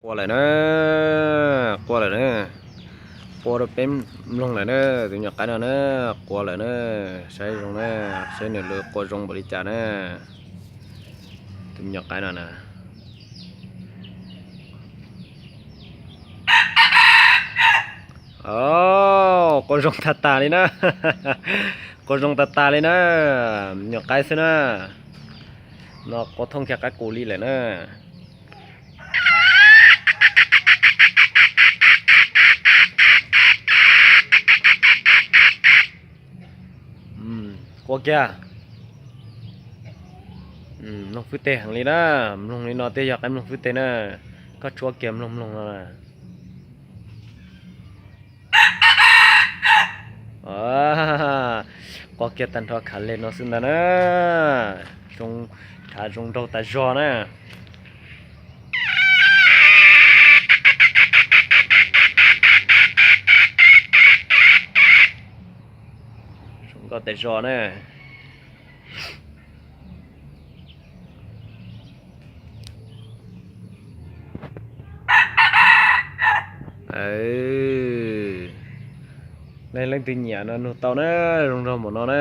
Qua lawm na, qua lawm na, qua rau peb mloog lawm na, tus nyuam qaib no na, qua lawm na, saib zoo na, saib nws lawv qua zoo npaum li cas na, tus nyuam qaib no na. Qua zoo tag tas li na, qua zoo tag tas li na, nyuam qaib xwb na, no qua thooj kiag qaib qus li lawm na. Qua kiag, mloog fwj teg heev li na, mloog li no tej yog qaib mloog fwj teg na, koj tshuab kiag mloog mloog no na. Qua kiag tag nrho khav leg no xwb ntag na, zoo, khav zoo nraug tas zog na. Zoo nkauj tas zog na. Nej leej twg nyiam no nug tau na, zoo nraug npaum no na.